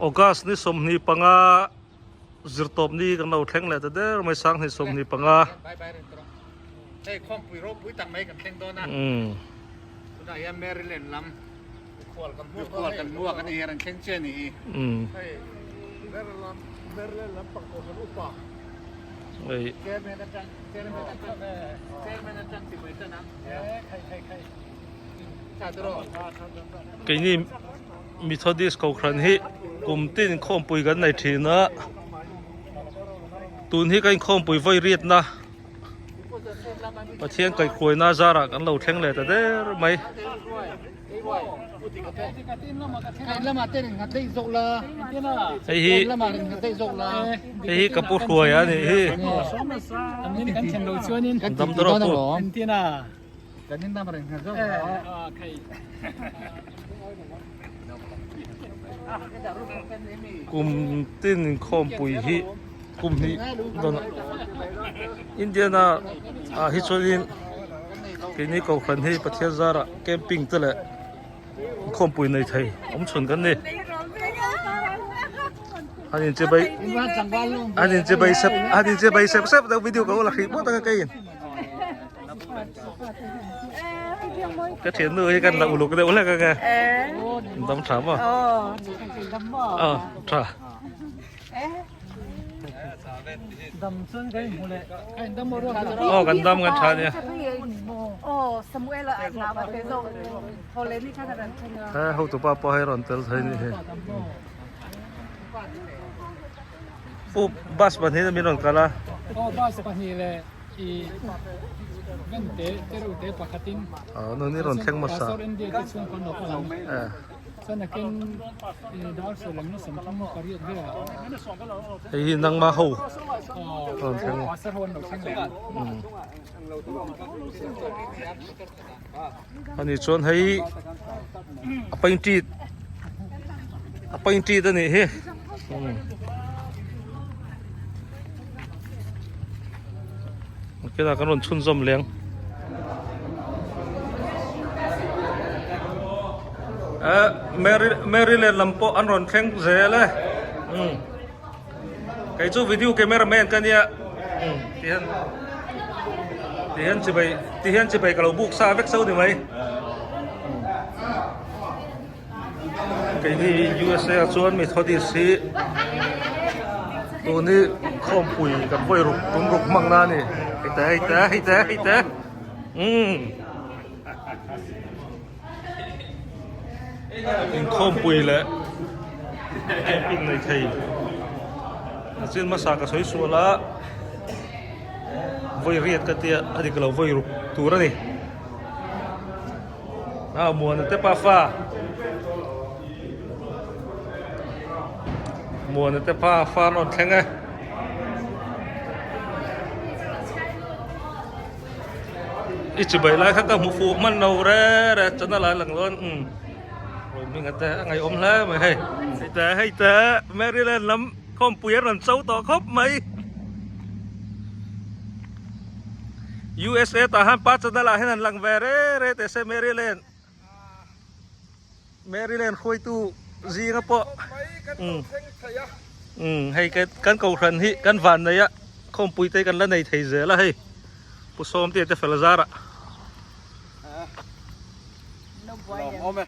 August ni 25 zirtawp ni kan lo thleng leh ta der mai sang hnih 25. Hei khawmpui ropui tak mai kan thleng dawn a. Tunah hian Maryland lam mikhual kan hmuak kan hmuak a ni hi a rawn thleng chiah a ni hi. Hei Maryland Maryland lam pang pawh kan upa. Chairman atang chairman atang chairman atang ti mai tan ang. Khai khai khai. Tha tawh. Keini Methodist Kohhran hi kum tin khawmpui kan nei thin a, tun hi ka inkhawmpui vawi riatna Pathian kaihhruaina zarah kan lo thleng leh ta der mai. Hei hi hei hi ka pu hruai a nih hi. Dam darawh pu. Kum tin inkhawmpui hi kum hnih dawn a Indiana ah hi chuanin keini kohhran hi Pathian zarah camping te leh inkhawmpui nei thei awm chhun kan ni an inchibai an inchibai sep an inchibai sep sep deuh video ka la hrih pawh tak a keiin. Ka thiannu hi kan la uluk deuh hlek ang e. Dam tha maw? Aw tha. Aw kan dam kan tha nia. He hotupa pawh hei rawn tel thei ni hi. Pu bus pahnih in min rawn kal a. Aw bus pahnih leh i ven te te reuh te pakhatin Aw nangni rawn thleng hmasa. Pastor India te chhung kan lo kal ang. Chuan a ken i dar sawi lam na 30 pariat velah. Hei hi nangma ho rawn thleng. Pastor ho an lo thleng leh ang. Ani chuan hei a painted a painted a nih hi. Kena kan rawn chhunzawm leng. Eh Mary Maryland lam pawh an rawn thleng zel e. Kei chu video camera man ka nia ti hian ti hian chibai ti hian chibai ka lo buk sa vek so ni mai keini USA ah chuan Methodist hi tun hi khawmpui kan vawi ruk tum ruk hmang na a ni hei te hei te hei te hei te umm Inkhawmpui leh camping nei thei a chin hmasa ka sawi sual a vawi riat ka tia a dik lo vawi ruk tur a ni a muana te pafa muana te pafa an rawn thleng e. I chibai lai kha ka hmu fuh hman lo re re chana lai lang lawn umm roaming a te a ngaihawm hle mai hei hei te hei te Maryland lam khawmpui a rawn cho tawh khawp mai USA tah han pa chana lah hian an lang ve re re teh se Maryland Maryland hruaitu zinga pawh umm hei kan kohhran hi kan van nei a khawmpui te kan la nei thei zel a hei Pu Sawmte te fel zar ah.